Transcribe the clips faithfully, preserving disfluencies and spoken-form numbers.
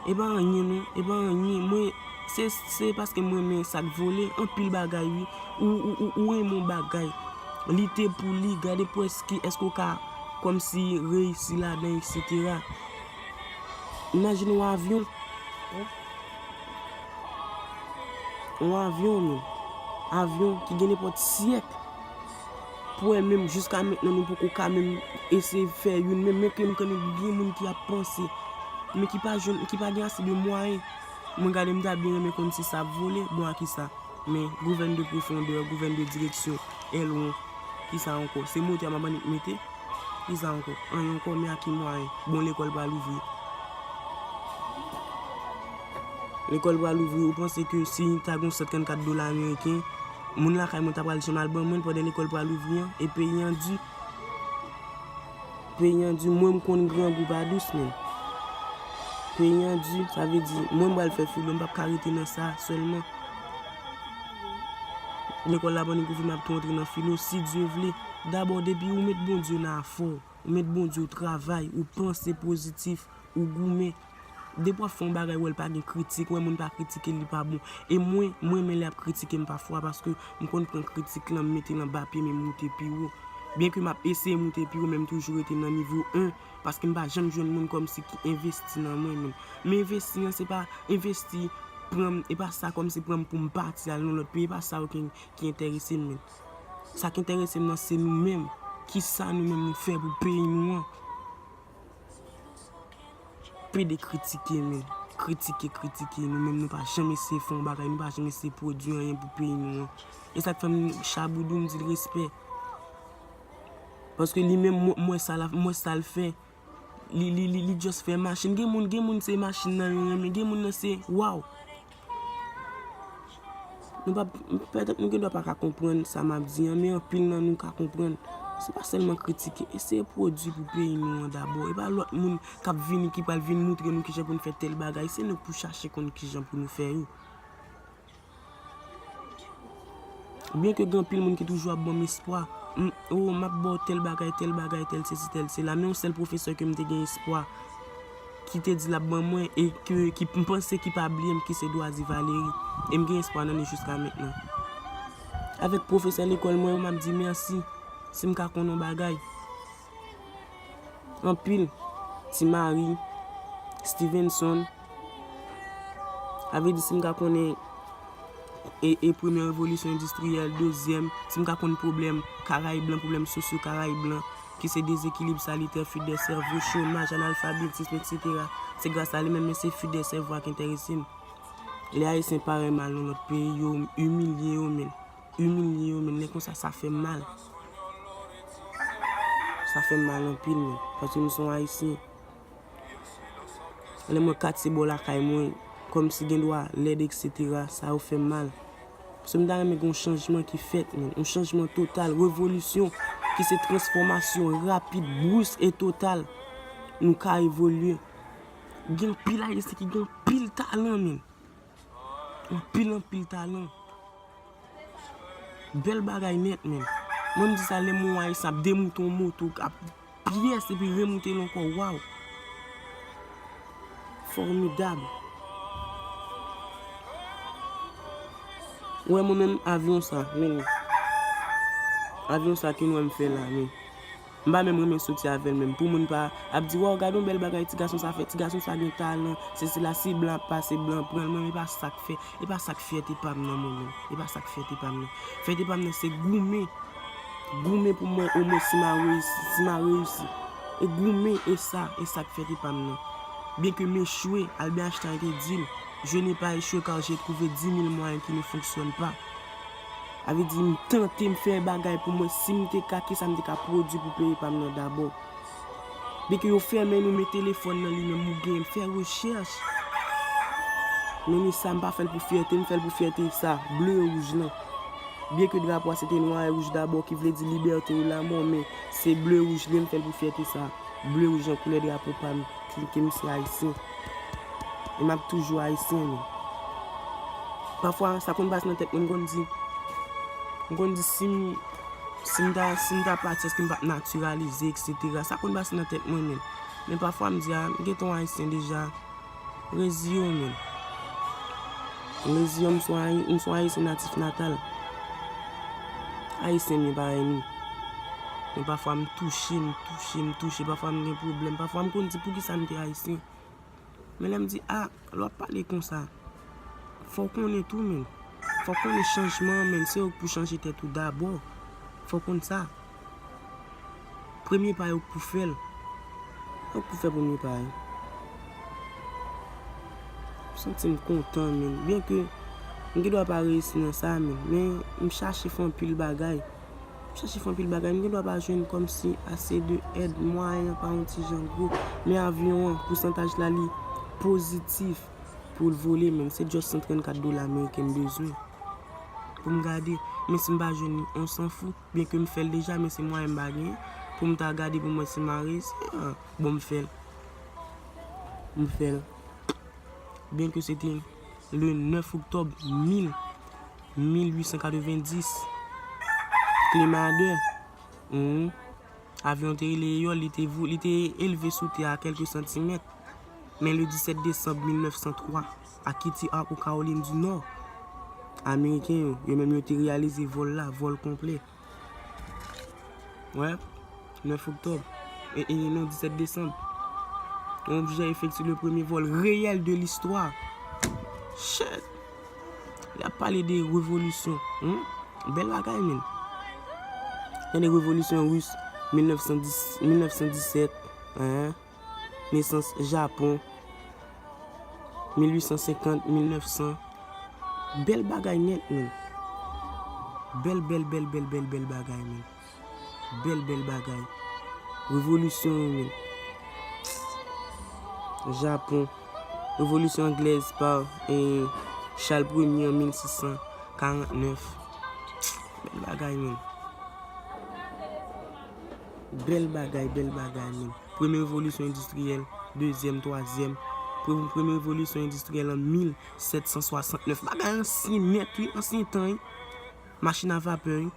E pa anyen non, e pa anyen. Mwen, se, se paske mwen renmen sa k vole, anpil bagay wi. Ou, ou, ou, ou renmen yon bagay. Lite pou li, gade pou èske, èske w ka kòmsi reyisi ladan, etsetera. Imajine yon avyon. Yon avyon, men. Avyon ki gen nenpòt syèk. Pou wè menm jiska mentnan nou poko ka menm eseye fè youn menm, men ke m konnen gen moun ki ap panse, men ki pa jwenn, ki pa gen ase de mwayen. Mwen gade m ta byen renmen konn si sa ap vole, bon a kisa? Men gouvèn de pwofondè, gouvèn de direksyon, èlwon, kisa ankò? Se motè a m ap annik mete? Kisa ankò? Anyen ankò, men a ki mwayen? Bon, lekòl pral ouvri. Lekòl pral ouvri, ou panse ke si ta gon sèt trannkat dola ameriken, moun lakay mwen ta pral janm al ban mwen l pandan lekòl pral ouvri an, e peyi an di. Peyi an di, mwen m konn grangou pa dous, men. Peyi an di, sa vle di, mwen m pral fè filo, m p ap ka rete nan sa sèlman. Lekòl la pral ouvri, m ap tou antre nan filo, si Dye vle. Dabò, depi ou met Bondye nan afè w, ou met Bondye, ou travay, ou panse pozitif, ou goumen. Depi w ap fè yon bagay, wè l pa gen kritik, wè moun pa kritike l, li pa bon. E mwen, mwen renmen lè y ap kritike m pafwa, paske m konn pran kritik lan, m mete l anba pye m e m moute pi wo. Byenke m ap eseye moute pi wo, men m toujou rete nan nivo en, paske m pa janm jwenn moun kòmsi ki envesti nan mwen menm. Men envesti an, se pa envesti, pran m, e pa sa kòmsi pran m pou m pati al nan lòt peyi, e pa sa yo ki, ki enterese m menm. Sa k enterese m nan, se nou menm. Kisa nou menm nou fè pou peyi nou an? Pede kritike, men. Kritike, kritike. Nou menm, nou pa janm eseye fè yon bagay, nou pa janm eseye pwodui anyen pou peyi nou an. E sa k fè m chaboudou, m di l respè. Paske li menm, mwen, mwen sa l ap, mwen sa l fè. Li, li, li, li just fè machin. Gen moun, gen moun se machin nan yo renmen. Gen moun nan se, waw. Nou pa, petèt nou gendwa pa ka konprann sa m ap di an, men anpil nan nou ka konprann. Se pa sèlman kritike, eseye pwodui pou peyi nou an dabò. E pa lòt moun k ap vini ki pral vin moutre nou kijan pou n fè tèl bagay. Se nou k pou chache konn kijan pou nou fè yo. Byenke gen anpil moun ki toujou ap ban m espwa, m, o, m ap ba w tèl bagay, tèl bagay, tèl sesi, tèl sela, men yon sèl pwofesè ke m te gen espwa, ki te di l ap ban mwen, e ke, ki m panse ki pa bliye m, ki se Dwazi Valery. E m gen espwa nan li jiska mentnan. Avèk pwofesè lekòl mwen yo, m ap di mèsi, si m ka konn yon bagay. Anpil. Ti Mari, Stevenson. Sa vle di si m ka konnen e, e premyè revolisyon endistriyèl, dezyèm, si m ka konn pwoblèm Karayib lan, pwoblèm sosyo Karayib lan, ki se dezekilib sanitè, fuite de sèvo, chomaj, analfabetism, etsetera. Se gras a li menm, men se fuite de sèvo a ki enterese m. Lè Ayisyen parèy m al nan lòt peyi, yo imilye yo, men. Imilye yo, men lè konsa, sa fè m mal. Sa fè m mal anpil, men. Paske m se yon Ayisyen. Lè m wè katye bò lakay mwen, kòmsi gen dwa lèd, etsetera, sa yo fè m mal. Paske m ta renmen gen yon chanjman ki fèt, men. Yon chanjman total, revolisyon, ki se transfòmasyon rapid, brus e total. Nou ka evolye. Gen anpil Ayisyen ki gen anpil talan, men. Anpil, anpil talan. Bèl bagay nèt, men. Mwen, m di sa, lè m wè yon Ayisyen ap demoute yon moto, ap pyès epi remoute l ankò, waw. Fòmidab. Ou wè mwen menm, avyon sa, men. Avyon sa ke nou wè m fè la, men. M pa menm renmen soti avè l menm. Pou moun pa ap di, waw, gade yon bèl bagay ti gason sa fè, ti gason sa gen talan, se sila, si blan ap pase, blan pran l. Mwen, e pa sa k fè, e pa sa k fyète pa m nan mwen menm. E pa sa k fyète pa m nan. Fyète pa m nan se goumen. Goumen pou mwen, omwen si m a reyisi, si m a reyisi. E goumen, e sa, e sa k fyète pa m nan. Byenke m echwe, Albert Einstein te di l, je n'ai pas échoué car j'ai trouvé dix mille moyens qui ne fonctionnent pas. Sa vle di, m tante, m fè bagay pou mwen, si m te ka, kisa m te ka pwodui pou peyi pa m nan dabò? Byenke yo fèmen nou, men telefòn nan li menm, ou gen, fè rechèch. Men ni sa, m pa fè l pou fyète, m fè l pou fyète sa, ble e wouj lan. Byenke drapo a se te nwa e wouj dabò, ki vle di libète ou lanmò, men se ble e wouj li, m fè l pou fyète sa. Ble e wouj lan koulè drapo pa m, ki, ke m se Ayisyen. E m ap toujou Ayisyen, men. Pafwa, sa konn pase nan tèt mwen, m konn di, m konn di, si m, si m ta, si m ta pati, èske m p ap natiralize, etsetera. Sa konn pase nan tèt mwen, men. Men pafwa, m di, a, m gentan yon Ayisyen deja. Reziye w, men. Reziye w, m se yon Ayi-, m se yon Ayisyen natif natal. Ayisyen m ye, parèy nou. Men pafwa m touche, m touche, m touche. Pafwa m gen pwoblèm. Pafwa m konn di poukisa m te Ayisyen. Men lè m di, a, lè w ap pale konsa, fò w konnen tou, men. Fò w konnen chanjman an, men. Se ou k pou chanje tèt ou dabò. Fò w konn sa. Premye pa yo k pou fè l. Yo k pou fè premye pa yo. M santi m kontan, men. Byen ke m gen dwa pa reyisi nan sa, men. Men m chache fè anpil bagay. M chache fè anpil bagay. M gen dwa pa jwenn kòmsi ase de èd, mwayen an pa yon ti jan gwo. Men avyon an, pousantaj la, li pozitif pou l vole, men. Se just san trannkat dola ameriken m bezwen pou m gade. Men si m pa jwenn li, on s'en fout. Byen ke m fè l deja, men se mwayen m pa genyen. Pou m ta gade pou m wè si m a reyisi. Ah, bon, m fè l. M fè l. Byen ke se te le nèf oktòb mil, mil uit san katrevendis. Klima de. Mhm. Avyon te rele Eyòl, li te vou-, li te elve sou tè a kèlke santimèt. Men le disèt desanm mil nèf san twa, a Kitty Hawk, o Kawolin di Nò, Ameriken yo, yo menm yo te reyalize vòl la, vòl konplè. Wè, nèf oktòb. E, e non, disèt desanm. Yon objè efekti le premye vòl reyèl de listwa. Shit! Y ap pale de revolisyon. Hmm? Bèl bagay, men. Tande revolisyon ris, mil nèf san dis, mil nèf san disèt. Hein? Nesans Japon, mil uit san senkant, mil nèf san. Bèl bagay nèt, men. Bèl, bèl, bèl, bèl, bèl, bèl bagay, men. Bèl, bèl bagay. Revolisyon yo, men. Japon. Revolisyon anglèz pa, eh, Charles Premier an mil sis san karant nèf. Bèl bagay, men. Bèl bagay, bèl bagay, men. Premye revolisyon endistriyèl, dezyèm, twazyèm. Pre-, premye revolisyon endistriyèl an mil sèt san swasant nèf. Bagay ansyen nèt, wi, ansyen tan, wi. Machin a vapè, wi.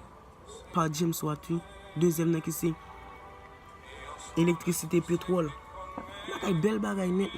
Pa James Watt, wi. Dezyèm nan ki se elektrisite, petwòl. Bagay, bèl bagay nèt,